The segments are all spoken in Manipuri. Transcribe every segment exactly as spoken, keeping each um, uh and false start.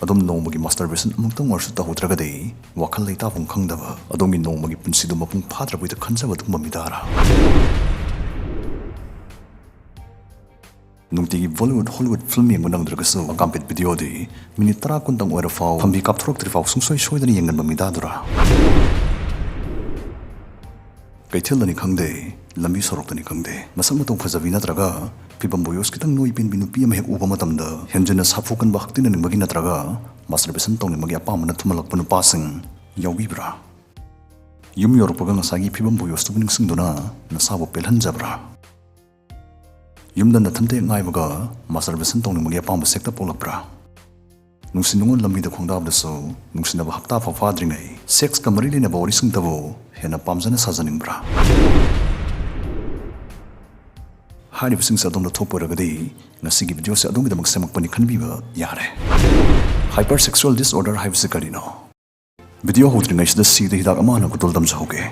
ꯑꯗꯨꯝ ꯅꯣꯡꯃꯒꯤ ꯃꯥꯁꯇꯔꯕꯦꯁꯟ ꯑꯃꯨꯛꯇꯪ ꯑꯣꯏꯔꯁꯨ ꯇꯧꯍꯧꯗ꯭ꯔꯒꯗꯤ ꯋꯥꯈꯜ ꯂꯩꯇꯥꯐꯝ ꯈꯪꯗꯕ, ꯑꯗꯣꯝꯒꯤ ꯅꯣꯡꯃꯒꯤ ꯄꯨꯟꯁꯤꯗꯨ ꯃꯄꯨꯡ ꯐꯥꯗ꯭ꯔꯕꯣꯏꯗ ꯈꯟꯖꯕ ꯑꯗꯨꯒꯨꯝꯕ ꯃꯤꯗꯥꯔꯥ? ꯅꯨꯡꯇꯤꯒꯤ ꯕꯣꯂꯤꯋꯨꯗ ꯍꯣꯂꯤꯋꯨꯗ ꯐꯤꯂꯝ ꯌꯦꯡꯕ ꯅꯪꯗ꯭ꯔꯒꯁꯨ ꯑꯀꯥꯝꯄꯦꯠ ꯚꯤꯗꯤꯑꯣꯗꯤ ꯃꯤꯅꯤꯠ ꯇꯔꯥ ꯀꯨꯟꯇꯪ ꯑꯣꯏꯔꯐꯥꯎ ꯐꯝꯕꯤ ꯀꯥꯞꯊꯣꯔꯛꯇ꯭ꯔꯤꯐꯥꯎ ꯁꯨꯡꯁꯣꯏ ꯁꯣꯏꯗꯅ ꯌꯦꯡꯒꯟꯕ ꯃꯤꯗꯥꯗꯨꯔꯥ? ꯀꯩꯊꯦꯜꯗꯅꯤ ꯈꯪꯗꯦ, ꯂꯝꯕꯤ ꯁꯣꯔꯣꯛꯇꯅꯤ ꯈꯪꯗꯦ, ꯃꯁꯛ ꯃꯇꯧ ꯐꯖꯕꯤ ꯅꯠꯇ꯭ꯔꯒ ꯐꯤꯕꯝ ꯕꯣꯌꯣꯁ ꯈꯤꯇꯪ ꯅꯣꯏ ꯄꯦꯟꯕꯤ ꯅꯨꯄꯤ ꯑꯃ ꯍꯦꯛ ꯎꯕ ꯃꯇꯝꯗ ꯍꯦꯟꯖꯤꯟꯅ ꯁꯥꯐꯨ ꯀꯟꯕ ꯍꯛꯇꯤꯟꯅꯅꯤꯡꯕꯒꯤ ꯅꯠꯇ꯭ꯔꯒ ꯃꯥꯁꯇꯔꯕꯦꯁꯟ ꯇꯧꯅꯤꯡꯕꯒꯤ ꯑꯄꯥꯝꯕꯅ ꯊꯨꯝꯍꯜꯂꯛꯄ ꯅꯨꯄꯥꯁꯤꯡ ꯌꯥꯎꯕꯤꯕ꯭ꯔꯥ? ꯌꯨꯝ ꯌꯧꯔꯛꯄꯒ ꯉꯁꯥꯏꯒꯤ ꯐꯤꯕꯝ ꯕꯣꯌꯣꯁꯇꯨꯕꯨ ꯅꯤꯡꯁꯤꯡꯗꯨꯅ ꯅꯁꯥꯕꯨ ꯄꯦꯜꯍꯟꯖꯕ꯭ꯔꯥ? ꯌꯨꯝꯗ ꯅꯊꯟꯇ ꯍꯦꯛ ꯉꯥꯏꯕꯒ ꯃꯥꯁꯇꯔꯕꯦꯁꯟ ꯇꯧꯅꯤꯡꯕꯒꯤ ꯑꯄꯥꯝꯕ ꯁꯦꯛꯇ ꯄꯣꯛꯂꯛꯄ꯭ꯔꯥ? ꯅꯨꯡꯁꯤ ꯅꯨꯡꯉꯣꯟ ꯂꯝꯕꯤꯗ ꯈꯣꯡꯗꯥꯕꯗꯁꯨ ꯅꯨꯡꯁꯤꯅꯕ ꯍꯞꯇꯥ ꯐꯥꯎ ꯐꯥꯗ꯭ꯔꯤꯉꯩ ꯁꯦꯛꯁꯀ ꯃꯔꯤ ꯂꯩꯅꯕ ꯋꯥꯔꯤꯁꯤꯡꯇꯕꯨ ꯍꯦꯟꯅ ꯄꯥꯝꯖꯅ ꯁꯥꯖꯅꯤꯡꯕ꯭ꯔꯥ? ꯍꯥꯏꯔꯤꯕꯁꯤꯡꯁꯦ ꯑꯗꯣꯝꯗ ꯊꯣꯛꯄ ꯑꯣꯏꯔꯒꯗꯤ ꯉꯁꯤꯒꯤ ꯚꯤꯗꯤꯑꯣꯁꯦ ꯑꯗꯣꯝꯒꯤꯗꯃꯛ ꯁꯦꯝꯃꯛꯄꯅꯤ ꯈꯟꯕꯤꯕ ꯌꯥꯔꯦ꯫ ꯍꯥꯏꯄꯔ ꯁꯦꯛꯁꯨꯑꯦꯜ ꯗꯤꯁꯑꯣꯔꯗꯔ ꯍꯥꯏꯕꯁꯤ ꯀꯔꯤꯅꯣ? ꯚꯤꯗꯤꯑꯣ ꯍꯧꯗ꯭ꯔꯤꯉꯩꯁꯤꯗ ꯁꯤꯗ ꯍꯤꯗꯥꯛ ꯑꯃ ꯍꯥꯟꯅ ꯈꯨꯗꯣꯜ ꯇꯝꯖꯍꯧꯒꯦ꯫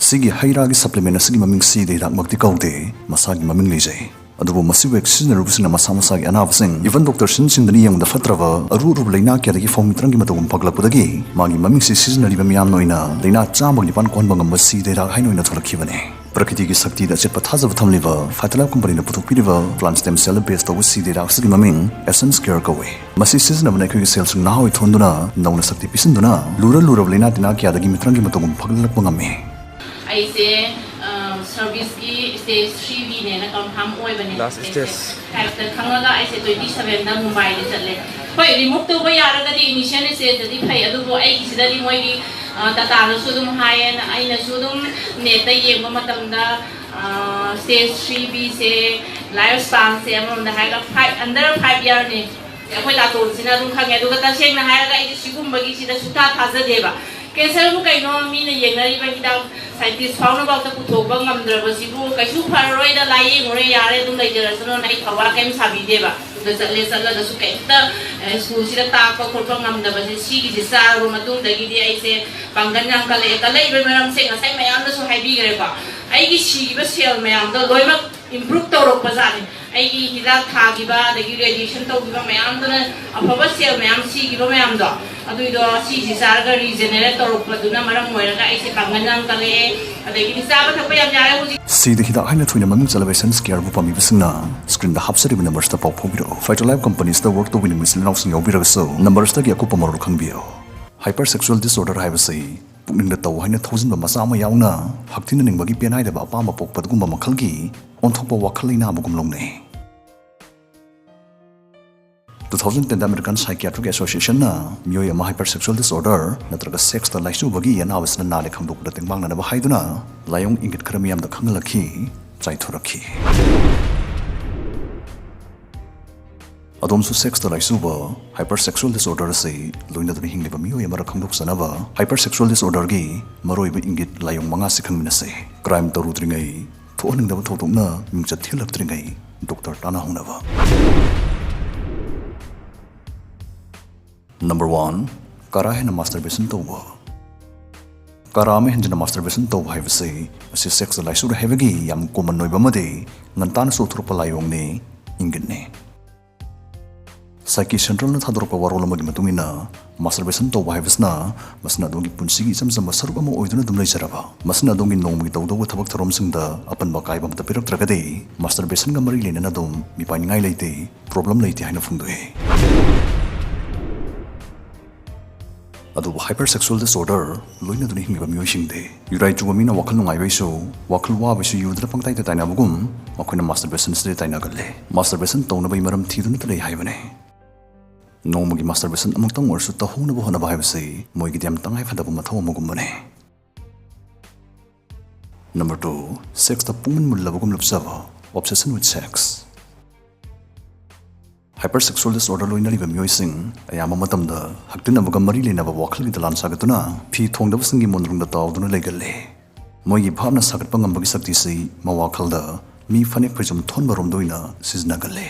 ꯁꯤꯒꯤ ꯍꯩ ꯔꯥꯒꯤ ꯁꯄ꯭ꯂꯤꯃꯦꯟ ꯑꯁꯤꯒꯤ ꯃꯃꯤꯡ ꯁꯤꯗ ꯍꯤꯗꯥꯛꯃꯛꯇꯤ ꯀꯧꯗꯦ, ꯃꯁꯥꯒꯤ ꯃꯃꯤꯡ ꯂꯩꯖꯩ꯫ ꯑꯗꯨꯕꯨ ꯃꯁꯤꯕꯨ ꯍꯦꯛ ꯁꯤꯖꯤꯟꯅꯔꯨꯕꯁꯤꯅ ꯃꯁꯥ ꯃꯁꯥꯒꯤ ꯑꯅꯥꯕꯁꯤꯡ, even ꯗꯣꯛꯇꯔ ꯁꯤꯟ ꯁꯤꯟꯗꯨꯅ ꯌꯦꯡꯕꯗ ꯐꯠꯇ꯭ꯔꯕ ꯑꯔꯨ ꯑꯔꯨꯕ ꯂꯥꯏꯅꯥ ꯀꯌꯥꯗꯒꯤ ꯐꯧ ꯃꯤꯇ꯭ꯔꯪꯒꯤ ꯃꯇꯧꯒꯨꯝ ꯐꯒꯠꯂꯛꯄꯗꯒꯤ ꯃꯥꯒꯤ ꯃꯃꯤꯡꯁꯤ ꯁꯤꯖꯤꯟꯅꯔꯤꯕ ꯃꯤꯌꯥꯝꯅ ꯑꯣꯏꯅ ꯂꯥꯏꯅꯥ ꯆꯥꯝꯃꯒꯤ ꯅꯤꯄꯥꯟ ꯀꯣꯛꯍꯟꯕ ꯉꯝꯕ ꯁꯤꯗ ꯍꯤꯗꯥꯛ ꯍꯥꯏꯅ ꯑꯣꯏꯅ ꯊꯣꯛꯂꯛꯈꯤꯕꯅꯤ꯫ ꯄ꯭ꯔꯀꯤꯇꯤꯒꯤ ꯁꯛꯇꯤꯗ ꯑꯆꯦꯠꯄ ꯊꯥꯖꯕ ꯊꯝꯂꯤꯕ ꯐꯥꯏꯇꯂꯥꯏꯐ ꯀꯝꯄꯅꯤꯅ ꯄꯨꯊꯣꯛꯄꯤꯔꯤꯕ ꯄ꯭ꯂꯥꯟ ꯁ꯭ꯇꯦꯝ ꯁꯦꯜꯗ ꯕꯦꯁ ꯇꯧꯕ ꯁꯤꯗ ꯍꯤꯗꯥꯛ ꯑꯁꯤꯒꯤ ꯃꯃꯤꯡ ꯑꯦꯁꯦꯟꯁ ꯀꯦꯌꯔ ꯀꯧꯏ꯫ ꯃꯁꯤ ꯁꯤꯖꯤꯟꯅꯕꯅ ꯑꯩꯈꯣꯏꯒꯤ ꯁꯦꯜꯁꯤꯡ ꯅꯍꯥ ꯑꯣꯏꯊꯣꯛꯍꯟꯗꯨꯅ ꯅꯧꯅ ꯁꯛꯇꯤ ꯄꯤꯁꯤꯟꯗꯨꯅ ꯂꯨꯔ ꯂꯨꯔꯕ ꯂꯥꯏꯅꯥ ꯇꯤꯟꯅꯥ ꯀꯌꯥꯗꯒꯤ ꯃꯤꯇ꯭ꯔꯪꯒꯤ ꯃꯇꯧꯒꯨꯝ ꯐꯒꯠꯂꯛꯄ ꯉꯝꯃꯤ꯫ ꯑꯩꯁꯦ ꯁꯔꯚꯤꯁꯀꯤ ꯁ꯭ꯇꯦꯖ ꯊ꯭ꯔꯤ ꯕꯤꯅꯦꯅ ꯀꯟꯐꯥꯝ ꯑꯣꯏꯕꯅꯦ꯫ ꯂꯥꯁ ꯁ꯭ꯇꯦꯖ ꯐꯥꯏꯚꯇ ꯈꯪꯉꯒ ꯑꯩꯁꯦ ꯇ꯭ꯋꯦꯟꯇꯤ ꯁꯚꯦꯟꯗ ꯃꯨꯝꯕꯥꯏꯗ ꯆꯠꯂꯦ꯫ ꯍꯣꯏ, ꯔꯤꯃꯨꯚ ꯇꯧꯕ ꯌꯥꯔꯒꯗꯤ ꯏꯅꯤꯁꯤꯌꯦꯜ ꯁ꯭ꯇꯦꯖꯇꯗꯤ ꯐꯩ, ꯑꯗꯨꯕꯨ ꯑꯩꯒꯤꯁꯤꯗꯗꯤ ꯃꯣꯏꯒꯤ ꯇꯥꯇꯥꯅꯁꯨ ꯑꯗꯨꯝ ꯍꯥꯏꯌꯦ, ꯑꯩꯅꯁꯨ ꯑꯗꯨꯝ ꯅꯦꯠꯇ ꯌꯦꯡꯕ ꯃꯇꯝꯗ ꯁ꯭ꯇꯦꯖ ꯊ꯭ꯔꯤ ꯕꯤꯁꯦ ꯂꯥꯏꯐ ꯁ꯭ꯄꯥꯟꯁꯦ ꯑꯃꯔꯣꯝꯗ ꯍꯥꯏꯔꯒ ꯐꯥꯏꯚ, ꯑꯟꯗꯔ ꯐꯥꯏꯚ ꯌꯔꯅꯤ꯫ ꯑꯩꯈꯣꯏ ꯅꯥꯇꯣꯟꯁꯤꯅ ꯑꯗꯨꯝ ꯈꯪꯉꯦ꯫ ꯑꯗꯨꯒ ꯇꯁꯦꯡꯅ ꯍꯥꯏꯔꯒ ꯑꯩꯗꯤ ꯁꯤꯒꯨꯝꯕꯒꯤꯁꯤꯗ ꯁꯨꯡꯊꯥ ꯊꯥꯖꯗꯦꯕ꯫ ꯀꯦꯟꯁꯔꯕꯨ ꯀꯩꯅꯣ, ꯃꯤꯅ ꯌꯦꯡꯅꯔꯤꯕ ꯍꯤꯗꯥꯛ ꯁꯥꯏꯟꯇꯤꯁ ꯐꯥꯎꯅꯐꯥꯎꯗ ꯄꯨꯊꯣꯛꯄ ꯉꯝꯗ꯭ꯔꯕꯁꯤꯕꯨ ꯀꯩꯁꯨ ꯐꯔꯔꯣꯏꯗ, ꯂꯥꯏꯌꯦꯡꯉꯨꯔꯦ ꯌꯥꯔꯦ, ꯑꯗꯨꯝ ꯂꯩꯖꯔꯁꯅꯨꯅ ꯑꯩ ꯊꯧꯋꯥ ꯀꯩꯝ ꯁꯥꯕꯤꯗꯦꯕ꯫ ꯑꯗꯨꯗ ꯆꯠꯂꯦ, ꯆꯠꯂꯒꯁꯨ ꯀꯩꯝꯇ ꯁ꯭ꯀꯨꯜꯁꯤꯗ ꯇꯥꯛꯄ ꯈꯣꯠꯄ ꯉꯝꯗꯕꯁꯦ, ꯁꯤꯒꯤꯁꯦ ꯆꯥꯔꯕ ꯃꯇꯨꯡꯗꯒꯤꯗꯤ ꯑꯩꯁꯦ ꯄꯥꯡꯒꯜ ꯌꯥꯝ ꯀꯜꯂꯛꯑꯦ꯫ ꯀꯜꯂꯛꯏꯕ ꯃꯔꯝꯁꯦ ꯉꯁꯥꯏ ꯃꯌꯥꯝꯅꯁꯨ ꯍꯥꯏꯕꯤꯈ꯭ꯔꯦꯀꯣ꯫ ꯑꯩꯒꯤ ꯁꯤꯈꯤꯕ ꯁꯦꯜ ꯃꯌꯥꯝꯗꯣ ꯂꯣꯏꯅꯃꯛ ꯏꯝꯄ꯭ꯔꯨꯞ ꯇꯧꯔꯛꯄꯖꯥꯠꯅꯤ꯫ ꯑꯩꯒꯤ ꯍꯤꯗꯥꯛ ꯊꯥꯈꯤꯕ, ꯑꯗꯒꯤ ꯔꯦꯗꯤꯌꯦꯁꯟ ꯇꯧꯈꯤꯕ ꯃꯌꯥꯝꯗꯨꯅ, ꯑꯐꯕ ꯁꯦꯜ ꯃꯌꯥꯝ ꯁꯤꯈꯤꯕ ꯃꯌꯥꯝꯗꯣ, ꯑꯗꯨꯏꯗꯣ ꯁꯤꯁꯤ ꯆꯥꯔꯒ ꯔꯤꯖꯦꯅꯦꯔꯦꯠ ꯇꯧꯔꯛꯄꯗꯨꯅ ꯃꯔꯝ ꯑꯣꯏꯔꯒ ꯑꯩꯁꯦ ꯄꯥꯡꯒꯜ ꯌꯥꯝ ꯀꯜꯂꯛꯑꯦ꯫ ꯑꯗꯒꯤꯗꯤ ꯆꯥꯕ ꯊꯛꯄ ꯌꯥꯝ ꯌꯥꯔꯦ ꯍꯧꯖꯤꯛ꯫ ꯁꯤꯗ ꯍꯤꯗꯥꯛ ꯍꯥꯏꯅ ꯊꯣꯏꯅ ꯃꯃꯤꯡ ꯆꯠꯂꯕ ꯏꯁꯦꯟꯁ ꯀꯤꯌꯔꯕꯨ ꯄꯥꯝꯕꯤꯕꯁꯤꯡꯅ ꯁ꯭ꯀ꯭ꯔꯤꯟꯗ ꯍꯥꯞꯆꯔꯤꯕ ꯅꯝꯕꯔꯁꯤꯗ ꯄꯥꯎ ꯐꯥꯎꯕꯤꯔꯛꯎ꯫ ꯐꯥꯏꯇꯣꯂꯥꯏꯐ ꯀꯝꯄꯅꯤꯁꯇ ꯋꯔꯛ ꯇꯧꯕ ꯅꯨꯃꯤꯠꯁꯤꯡ ꯏꯅꯥꯎꯁꯤꯡ ꯌꯥꯎꯕꯤꯔꯒꯁꯨ ꯅꯝꯕꯔꯁꯤꯗꯒꯤ ꯑꯀꯨꯞꯄ ꯃꯔꯣꯜ ꯈꯪꯕꯤꯌꯨ꯫ ꯍꯥꯏꯄꯔ ꯁꯦꯛꯁꯨꯑꯦꯜ ꯗꯤꯁꯑꯣꯔꯗꯔ ꯍꯥꯏꯕꯁꯤ ꯄꯨꯛꯅꯤꯡꯗ ꯇꯧ ꯍꯥꯏꯅ ꯊꯧꯖꯤꯟꯕ ꯃꯆꯥꯛ ꯑꯃ ꯌꯥꯎꯅ ꯍꯛꯊꯤꯟꯅꯅꯤꯡꯕꯒꯤ ꯄꯦꯟꯅꯥꯏꯗꯕ ꯑꯄꯥꯝꯕ ꯄꯣꯛꯄ ꯑꯗꯨꯒꯨꯝꯕ ꯃꯈꯜꯒꯤ ꯑꯣꯟꯊꯣꯛꯄ ꯋꯥꯈꯜ ꯂꯩꯅꯥ ꯑꯃꯒꯨꯝ ꯂꯧꯅꯩ꯫ Two thousand ten American Psychiatric Associationꯅ ꯃꯤꯑꯣꯏ ꯑꯃ ꯍꯥꯏꯄꯔ ꯁꯦꯛꯁꯨꯑꯦꯜ ꯗꯤꯁꯑꯣꯔꯗꯔ ꯅꯠꯇ꯭ꯔꯒ ꯁꯦꯛꯁꯇ ꯂꯥꯏꯆꯨꯕꯒꯤ ꯑꯅꯥꯕꯁꯤꯅ ꯅꯥꯔꯦ ꯈꯪꯗꯣꯛꯄꯗ ꯇꯦꯡꯕꯥꯡꯅꯅꯕ ꯍꯥꯏꯗꯨꯅ ꯂꯥꯏꯑꯣꯡ ꯏꯪꯒꯤꯠ ꯈꯔ ꯃꯤꯌꯥꯝꯗ ꯈꯪꯍꯜꯂꯛꯈꯤ, ꯆꯥꯏꯊꯣꯔꯛꯈꯤ꯫ ꯑꯗꯣꯝꯁꯨ ꯁꯦꯛꯁꯇ ꯂꯥꯏꯆꯨꯕ ꯍꯥꯏꯄꯔ ꯁꯦꯛꯁꯨꯑꯦꯜ ꯗꯤꯁꯑꯣꯔꯗꯔ ꯑꯁꯤ ꯂꯣꯏꯅꯗꯨꯅ ꯍꯤꯡꯂꯤꯕ ꯃꯤꯑꯣꯏ ꯑꯃꯔ ꯈꯪꯗꯣꯛꯆꯅꯕ ꯍꯥꯏꯄꯔ ꯁꯦꯛꯁꯨꯑꯦꯜ ꯗꯤꯁꯑꯣꯔꯗꯔꯒꯤ ꯃꯔꯨꯑꯣꯏꯕ ꯏꯪꯒꯤꯠ ꯂꯥꯏꯑꯣꯡ ꯃꯉꯥꯁꯤ ꯈꯪꯃꯤꯟꯅꯁꯤ꯫ ꯀ꯭ꯔꯥꯏꯝ ꯇꯧꯔꯨꯗ꯭ꯔꯤꯉꯩ, ꯊꯣꯛꯍꯟꯅꯤꯡꯗꯕ ꯊꯧꯗꯣꯛꯅ ꯃꯤꯡꯆꯠ ꯊꯤꯍꯜꯂꯛꯇ꯭ꯔꯤꯉꯩ ꯗꯣꯛꯇꯔ ꯇꯥꯟꯅꯍꯧꯅꯕ꯫ Number one, ꯀꯥ ꯍꯦꯟꯅ ꯃꯥꯁꯇꯔꯕꯦꯁꯟ ꯇꯧꯕ꯫ ꯀꯥ ꯑꯃ ꯍꯦꯟꯖꯤꯟꯅ ꯃꯥꯁꯇꯔꯕꯦꯁꯟ ꯇꯧꯕ ꯍꯥꯏꯕꯁꯤ ꯃꯁꯤ ꯁꯦꯛꯁꯇ ꯂꯥꯏꯆꯨꯔꯦ ꯍꯥꯏꯕꯒꯤ ꯌꯥꯝ ꯀꯣꯃꯟ ꯑꯣꯏꯕ ꯑꯃꯗꯤ ꯉꯟꯇꯥꯅ ꯆꯨꯊꯣꯔꯛꯄ ꯂꯥꯏꯑꯣꯡꯅꯤ, ꯏꯪꯒꯤꯠꯅꯤ꯫ ꯁꯥꯏꯀꯤ ꯁꯦꯟꯇ꯭ꯔꯦꯜꯅ ꯊꯥꯗꯣꯔꯛꯄ ꯋꯥꯔꯣꯜ ꯑꯃꯒꯤ ꯃꯇꯨꯡ ꯏꯟꯅ, ꯃꯥꯁꯇꯔꯕꯦꯁꯟ ꯇꯧꯕ ꯍꯥꯏꯕꯁꯤꯅ ꯃꯁꯤꯅ ꯑꯗꯣꯝꯒꯤ ꯄꯨꯟꯁꯤꯒꯤ ꯏꯆꯝ ꯆꯝꯕ ꯁꯔꯨꯛ ꯑꯃ ꯑꯣꯏꯗꯨꯅ ꯑꯗꯨꯝ ꯂꯩꯖꯔꯕ, ꯃꯁꯤꯅ ꯑꯗꯣꯝꯒꯤ ꯅꯣꯡꯃꯒꯤ ꯇꯧꯗꯧꯕ ꯊꯕꯛ ꯊꯧꯔꯝꯁꯤꯡꯗ ꯑꯄꯟꯕ ꯑꯀꯥꯏꯕ ꯑꯃꯠꯇ ꯄꯤꯔꯛꯇ꯭ꯔꯒꯗꯤ, ꯃꯥꯁꯇꯔꯕꯦꯁꯟꯒ ꯃꯔꯤ ꯂꯩꯅꯅ ꯑꯗꯨꯝ ꯃꯤꯄꯥꯏꯅꯤꯡꯉꯥꯏ ꯂꯩꯇꯦ, ꯄ꯭ꯔꯣꯕ꯭ꯂꯦꯝ ꯂꯩꯇꯦ ꯍꯥꯏꯅ ꯐꯣꯡꯗꯣꯛꯏ꯫ ꯑꯗꯨꯕꯨ ꯍꯥꯏꯄꯔ ꯁꯦꯛꯁꯨꯑꯦꯜ ꯗꯤꯁꯑꯣꯔꯗꯔ ꯂꯣꯏꯅꯗꯨꯅ ꯍꯤꯡꯂꯤꯕ ꯃꯤꯑꯣꯏꯁꯤꯡꯗꯤ, ꯌꯨꯔꯥꯏ ꯆꯨꯕ ꯃꯤꯅ ꯋꯥꯈꯜ ꯅꯨꯡꯉꯥꯏꯕꯩꯁꯨ, ꯋꯥꯈꯜ ꯋꯥꯕꯩꯁꯨ ꯌꯨꯗꯨꯅ ꯄꯪꯇꯥꯏꯗ ꯇꯥꯏꯅꯕꯒꯨꯝ, ꯃꯈꯣꯏꯅ ꯃꯥꯁꯇꯔꯕꯦꯁꯟꯁꯤꯗꯤ ꯇꯥꯏꯅꯒꯜꯂꯦ꯫ ꯃꯥꯁꯇꯔꯕꯦꯁꯟ ꯇꯧꯅꯕꯒꯤ ꯃꯔꯝ ꯊꯤꯗꯨꯅꯇ ꯂꯩ ꯍꯥꯏꯕꯅꯤ꯫ ꯅꯣꯡꯃꯒꯤ ꯃꯥꯁꯇꯔꯕꯦꯁꯟ ꯑꯃꯨꯛꯇꯪ ꯑꯣꯏꯔꯁꯨ ꯇꯧꯍꯧꯅꯕ ꯍꯣꯠꯅꯕ ꯍꯥꯏꯕꯁꯤ ꯃꯣꯏꯒꯤꯗꯤ ꯌꯥꯝ ꯇꯉꯥꯏ ꯐꯗꯕ ꯃꯊꯧ ꯑꯃꯒꯨꯝꯕꯅꯤ꯫ Number two, ꯁꯦꯛꯁꯇ ꯄꯨꯡꯃꯨꯟ ꯃꯨꯜꯂꯕꯒꯨꯝ ꯂꯨꯞꯆꯕ, obsession with sex꯫ Hyper sexual disorder ꯂꯣꯏꯅꯔꯤꯕ ꯃꯤꯑꯣꯏꯁꯤꯡ ꯑꯌꯥꯝꯕ ꯃꯇꯝꯗ ꯍꯛꯇꯤꯟꯅꯕꯒ ꯃꯔꯤ ꯂꯩꯅꯕ ꯋꯥꯈꯜꯒꯤ ꯗꯂꯥꯟ ꯁꯥꯒꯠꯇꯨꯅ ꯐꯤ ꯊꯣꯡꯗꯕꯁꯤꯡꯒꯤ ꯃꯣꯟꯗ꯭ꯔꯣꯡꯗ ꯇꯥꯎꯗꯨꯅ ꯂꯩꯒꯜꯂꯤ꯫ ꯃꯣꯏꯒꯤ ꯚꯥꯞꯅ ꯁꯥꯒꯠꯄ ꯉꯝꯕꯒꯤ ꯁꯛꯇꯤꯁꯤ ꯃꯋꯥꯈꯜꯗ ꯃꯤ ꯐꯅꯦꯛ ꯐꯩꯖꯣꯝ ꯊꯣꯟꯕꯔꯣꯝꯗ ꯑꯣꯏꯅ ꯁꯤꯖꯤꯟꯅꯒꯜꯂꯤ꯫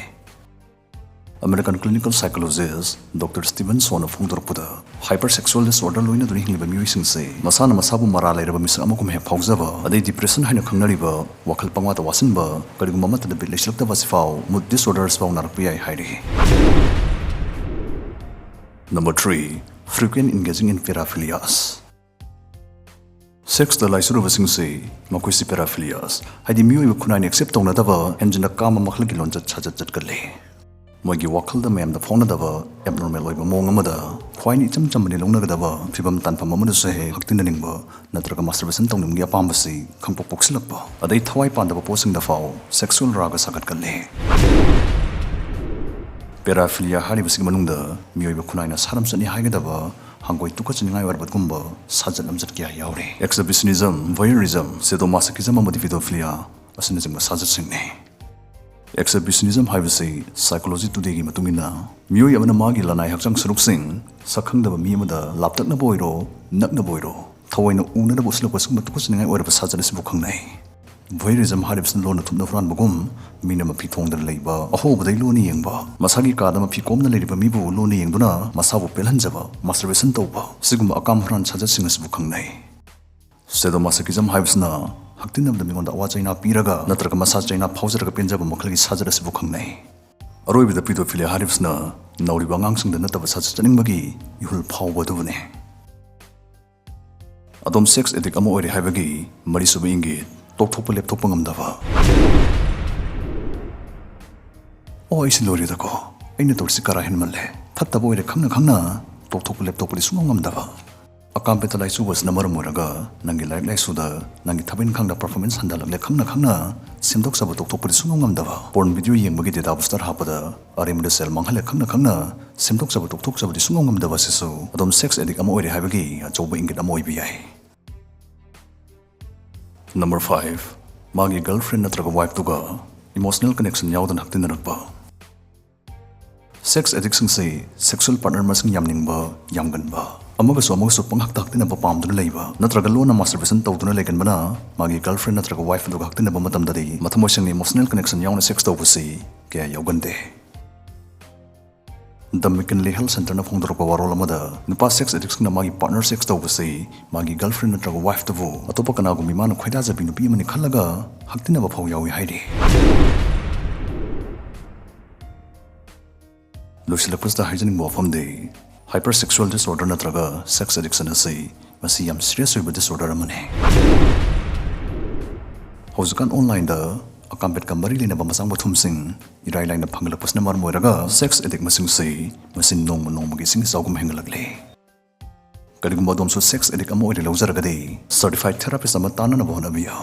American clinical psychologist Doctor Stevenson ꯐꯣꯡꯗꯣꯔꯛꯄꯗ, hypersexual disorder ꯂꯣꯏꯅꯗꯨꯅ ꯍꯤꯡꯂꯤꯕ ꯃꯤꯑꯣꯏꯁꯤꯡꯁꯦ ꯃꯁꯥꯅ ꯃꯁꯥꯕꯨ ꯃꯔꯥꯜ ꯂꯩꯔꯕ ꯃꯤꯁꯛ ꯑꯃꯒꯨꯝ ꯍꯦꯛ ꯐꯥꯎꯖꯕ, ꯑꯗꯩ depression ꯍꯥꯏꯅ ꯈꯪꯅꯔꯤꯕ ꯋꯥꯈꯜ ꯄꯪꯋꯥꯗ ꯋꯥꯁꯤꯟꯕ, ꯀꯔꯤꯒꯨꯝꯕ ꯑꯃꯠꯇꯗ ꯕꯤꯠ ꯂꯩꯁꯤꯜꯂꯛꯇꯕ ꯑꯁꯤꯐꯥꯎ mood disorders ꯐꯥꯎ ꯅꯥꯔꯛꯄ ꯌꯥꯏ ꯍꯥꯏꯔꯤ꯫ Number three, frequent engaging in paraphilias. Sexꯇ ꯂꯥꯏꯆꯨꯔꯕꯁꯤꯡꯁꯤ ꯃꯈꯣꯏꯁꯤ paraphilias, ꯍꯥꯏꯗꯤ ꯃꯤꯑꯣꯏꯕ ꯈꯨꯟꯅꯥꯏꯅ accept ꯇꯧꯅꯗꯕ ꯍꯦꯟꯖꯤꯟꯅ ꯀꯥꯝꯕ ꯃꯈꯜꯒꯤ ꯂꯣꯟꯆꯠ ꯁꯥꯖꯠ ꯆꯠꯀꯜꯂꯤ꯫ ꯃꯣꯏꯒꯤ ꯋꯥꯈꯜꯗ ꯃꯌꯥꯝꯗ ꯐꯥꯎꯅꯗꯕ abnormal ꯑꯣꯏꯕ ꯃꯑꯣꯡ ꯑꯃꯗ ꯈ꯭ꯋꯥꯏꯅ ꯏꯆꯝ ꯆꯝꯕꯅꯤ ꯂꯧꯅꯒꯗꯕ ꯐꯤꯕꯝ ꯇꯥꯟꯐꯝ ꯑꯃꯗꯁꯨ ꯍꯦꯛ ꯍꯦꯛ ꯍꯛꯇꯤꯟꯅꯅꯤꯡꯕ ꯅꯠꯇ꯭ꯔꯒ masturbation ꯇꯧꯅꯤꯡꯕꯒꯤ ꯑꯄꯥꯝꯕꯁꯤ ꯈꯪꯄꯣꯛ ꯄꯣꯛꯁꯤꯜꯂꯛꯄ, ꯑꯗꯩ ꯊꯋꯥꯏ ꯄꯥꯟꯗꯕ ꯄꯣꯠꯁꯤꯡꯗ ꯐꯥꯎ sexual ꯔꯥꯒ ꯁꯥꯒꯠꯀꯜꯂꯤ꯫ Paraphilia ꯍꯥꯏꯔꯤꯕꯁꯤꯒꯤ ꯃꯅꯨꯡꯗ ꯃꯤꯑꯣꯏꯕ ꯈꯨꯟꯅꯥꯏꯅ ꯁꯥꯔꯝꯆꯠꯅꯤ ꯍꯥꯏꯒꯗꯕ ꯍꯪꯒꯣꯏ ꯇꯨꯀꯠꯆꯅꯤꯡꯉꯥꯏ ꯑꯣꯏꯔꯕꯒꯨꯝꯕ ꯁꯥꯖꯠ ꯂꯝꯆꯠ ꯀꯌꯥ ꯌꯥꯎꯔꯤ꯫ Exhibitionism, voyeurism, sadomasochism ꯑꯃꯗꯤ pedophilia ꯑꯁꯤꯅꯆꯤꯡꯕ ꯁꯥꯖꯠꯁꯤꯡꯅꯤ꯫ Exhibitionism ꯍꯥꯏꯕꯁꯤ Psychology Todayꯒꯤ ꯃꯇꯨꯡ ꯏꯟꯅ, ꯃꯤꯑꯣꯏ ꯑꯃꯅ ꯃꯥꯒꯤ ꯂꯅꯥꯏ ꯍꯛꯆꯥꯡ ꯁꯔꯨꯛꯁꯤꯡ ꯁꯛꯈꯪꯗꯕ ꯃꯤ ꯑꯃꯗ ꯂꯥꯞꯇꯛꯅꯕ ꯑꯣꯏꯔꯣ, ꯅꯛꯅꯕ ꯑꯣꯏꯔꯣ, ꯊꯑꯣꯏꯅ ꯎꯅꯗꯕ ꯎꯠꯁꯤꯜꯂꯛꯄ ꯑꯁꯤꯒꯨꯝꯕ ꯇꯨꯀꯠꯆꯅꯤꯡꯉꯥꯏ ꯑꯣꯏꯔꯕ ꯁꯥꯖꯠ ꯑꯁꯤꯕꯨ ꯈꯪꯅꯩ꯫ Voyeurism ꯍꯥꯏꯔꯤꯕꯁꯤꯅ ꯂꯣꯟꯅ ꯊꯨꯞꯅ ꯍꯨꯔꯥꯟꯕꯒꯨꯝ, ꯃꯤꯅ ꯃꯐꯤ ꯊꯣꯡꯗꯅ ꯂꯩꯕ ꯑꯍꯣꯕꯗꯩ ꯂꯣꯟꯅ ꯌꯦꯡꯕ, ꯃꯁꯥꯒꯤ ꯀꯥꯗ ꯃꯐꯤ ꯀꯣꯝꯅ ꯂꯩꯔꯤꯕ ꯃꯤꯕꯨ ꯂꯣꯟꯅ ꯌꯦꯡꯗꯨꯅ ꯃꯁꯥꯕꯨ ꯄꯦꯜꯍꯟꯖꯕ, masturbation ꯇꯧꯕ, ꯁꯤꯒꯨꯝꯕ ꯑꯀꯥꯝ ꯍꯨꯔꯥꯟ ꯁꯥꯖꯠꯁꯤꯡ ꯑꯁꯤꯕꯨ ꯈꯪꯅꯩ꯫ Sadomasochism ꯍꯥꯏꯕꯁꯤꯅ ꯍꯛꯇꯤꯟꯅꯕꯗ ꯃꯤꯉꯣꯟꯗ ꯑꯋꯥ ꯆꯩꯅꯥ ꯄꯤꯔꯒ ꯅꯠꯇ꯭ꯔꯒ ꯃꯁꯥ ꯆꯩꯅꯥ ꯐꯥꯎꯖꯔꯒ ꯄꯦꯟꯖꯕ ꯃꯈꯜꯒꯤ ꯁꯥꯖꯠ ꯑꯁꯤꯕꯨ ꯈꯪꯅꯩ꯫ ꯑꯔꯣꯏꯕꯗ pedophilia ꯍꯥꯏꯔꯤꯕꯁꯤꯅ ꯅꯧꯔꯤꯕ ꯑꯉꯥꯡꯁꯤꯡꯗ ꯅꯠꯇꯕ ꯁꯥꯖꯠ ꯆꯠꯅꯤꯡꯕꯒꯤ ꯏꯍꯨꯜ ꯐꯥꯎꯕ ꯑꯗꯨꯕꯨꯅꯤ꯫ ꯑꯗꯣꯝ sex addict ꯑꯃ ꯑꯣꯏꯔꯦ ꯍꯥꯏꯕꯒꯤ ꯃꯔꯤꯁꯨꯕ ꯏꯪꯒꯤꯠ ꯇꯣꯛꯊꯣꯛꯄ ꯂꯦꯞꯊꯣꯛꯄ ꯉꯝꯗꯕ꯫ ꯑꯣ, ꯑꯩꯁꯤ ꯂꯣꯏꯔꯦꯗꯀꯣ꯫ ꯑꯩꯅ ꯇꯧꯔꯤꯁꯤ ꯀꯔꯥ ꯍꯦꯟꯃꯜꯂꯦ꯫ ꯐꯠꯇꯕ ꯑꯣꯏꯔꯦ ꯈꯪꯅ ꯈꯪꯅ ꯇꯣꯛꯊꯣꯛꯄ ꯂꯦꯞꯊꯣꯛꯄꯗꯤ ꯁꯨꯡꯉꯝ ꯉꯝꯗꯕ꯫ ꯑꯀꯥꯝꯄꯦꯠꯇ ꯂꯥꯏꯆꯨꯕꯁꯤꯅ ꯃꯔꯝ ꯑꯣꯏꯔꯒ ꯅꯪꯒꯤ ꯂꯥꯏꯔꯤꯛ ꯂꯥꯏꯁꯨꯗ, ꯅꯪꯒꯤ ꯊꯕꯛ ꯏꯪꯈꯥꯡꯗ performance ꯍꯟꯊꯍꯜꯂꯛꯂꯦ ꯈꯪꯅ ꯈꯪꯅ ꯁꯦꯝꯗꯣꯛꯆꯕ ꯇꯣꯛꯊꯣꯛꯄꯗꯤ ꯁꯨꯡꯉꯝ ꯉꯝꯗꯕ꯫ Porn video ꯌꯦꯡꯕꯒꯤ data booster ꯍꯥꯞꯄꯗ ꯑꯔꯦꯝꯕꯗ ꯁꯦꯜ ꯃꯥꯡꯍꯜꯂꯦ ꯈꯪꯅ ꯈꯪꯅ ꯁꯦꯝꯗꯣꯛꯆꯕ ꯇꯣꯛꯊꯣꯛꯆꯕꯗꯤ ꯁꯨꯡꯉꯝ ꯉꯝꯗꯕ ꯑꯁꯤꯁꯨ ꯑꯗꯨꯝ sex addict ꯑꯃ ꯑꯣꯏꯔꯦ ꯍꯥꯏꯕꯒꯤ ꯑꯆꯧꯕ ꯏꯪꯒꯤꯠ ꯑꯃ ꯑꯣꯏꯕ ꯌꯥꯏ꯫ Number five, ꯃꯥꯒꯤ girlfriend ꯅꯠꯇ꯭ꯔꯒ wifeꯇꯨꯒ emotional connection ꯌꯥꯎꯗꯅ ꯍꯛꯇꯤꯟꯅꯔꯛꯄ꯫ Sex addictꯁꯤꯡꯁꯤ sexual partner ꯃꯁꯤꯡ ꯌꯥꯝꯅꯤꯡꯕ, ꯌꯥꯝꯒꯟꯕ, ꯑꯃꯒꯁꯨ ꯑꯃꯒꯁꯨ ꯄꯪꯍꯛꯇ ꯍꯛꯇꯤꯟꯅꯕ ꯄꯥꯝꯗꯨꯅ ꯂꯩꯕ ꯅꯠꯇ꯭ꯔꯒ ꯂꯣꯟꯅ masturbation ꯇꯧꯗꯨꯅ ꯂꯩꯒꯟꯕꯅ ꯃꯥꯒꯤ girlfriend ꯅꯠꯇ꯭ꯔꯒ wife ꯑꯗꯨꯒ ꯍꯛꯇꯤꯟꯅꯕ ꯃꯇꯝꯗꯗꯤ ꯃꯊꯃꯣꯏ ꯁꯦꯡꯅ emotional connection ꯌꯥꯎꯅ sex ꯇꯧꯕꯁꯤ ꯀꯌꯥ ꯌꯥꯎꯒꯟꯗꯦ꯫ The McKinley Health Centerꯅ ꯐꯣꯡꯗꯣꯔꯛꯄ ꯋꯥꯔꯣꯜ ꯑꯃꯗ, ꯅꯨꯄꯥ ꯁꯦꯛꯁ ꯑꯦꯗꯤꯛꯁꯤꯡꯅ ꯃꯥꯒꯤ ꯄꯥꯔꯠꯅꯔ ꯁꯦꯛꯁ ꯇꯧꯕꯁꯤ ꯃꯥꯒꯤ ꯒꯔꯜꯐ꯭ꯔꯦꯟ ꯅꯠꯇ꯭ꯔꯒ ꯋꯥꯏꯐꯇꯕꯨ ꯑꯇꯣꯞꯄ ꯀꯅꯥꯒꯨꯝꯕꯤ ꯃꯥꯅ ꯈꯣꯏꯗꯥꯖꯕꯤ ꯅꯨꯄꯤ ꯑꯃꯅꯤ ꯈꯜꯂꯒ ꯍꯛꯇꯤꯟꯅꯕ ꯐꯥꯎ ꯌꯥꯎꯏ ꯍꯥꯏꯔꯤ꯫ ꯂꯣꯏꯁꯤꯜꯂꯛꯄꯁꯤꯗ ꯍꯥꯏꯖꯅꯤꯡꯕ ꯋꯥꯐꯝꯗꯤ, ꯍꯥꯏꯄꯔ ꯁꯦꯛꯁꯨꯑꯦꯜ ꯗꯤꯁꯑꯣꯔꯗꯔ ꯅꯠꯇ꯭ꯔꯒ ꯁꯦꯛꯁ ꯑꯦꯗꯤꯛꯁꯟ ꯑꯁꯤ ꯃꯁꯤ ꯌꯥꯝ ꯁꯤꯔꯤꯌꯁ ꯑꯣꯏꯕ ꯗꯤꯁꯑꯣꯔꯗꯔ ꯑꯃꯅꯤ꯫ ꯍꯧꯖꯤꯛꯀꯥꯟ ꯑꯣꯟꯂꯥꯏꯟꯗ ꯑꯀꯥꯝꯕꯦꯠꯀ ꯃꯔꯤ ꯂꯩꯅꯕ ꯃꯆꯥ ꯃꯊꯨꯝꯁꯤꯡ ꯏꯔꯥꯏ ꯂꯥꯏꯅ ꯐꯪꯒꯠꯂꯛꯄꯁꯤꯅ ꯃꯔꯝ ꯑꯣꯏꯔꯒ ꯁꯦꯛꯁ ꯑꯦꯗꯤꯛ ꯃꯁꯤꯡꯁꯤ ꯃꯁꯤ ꯅꯣꯡꯃ ꯅꯣꯡꯃꯒꯤ ꯏꯁꯤꯡ ꯏꯆꯥꯎꯒꯨꯝ ꯍꯦꯟꯒꯠꯂꯛꯂꯤ꯫ ꯀꯔꯤꯒꯨꯝꯕ ꯑꯗꯣꯝꯁꯨ ꯁꯦꯛꯁ ꯑꯦꯗꯤꯛ ꯑꯃ ꯑꯣꯏꯅ ꯂꯧꯖꯔꯒꯗꯤ, ꯁꯔꯇꯤꯐꯥꯏꯗ ꯊꯦꯔꯥꯄꯤꯁ ꯑꯃ ꯇꯥꯟꯅꯅꯕ ꯍꯣꯠꯅꯕꯤꯌꯨ꯫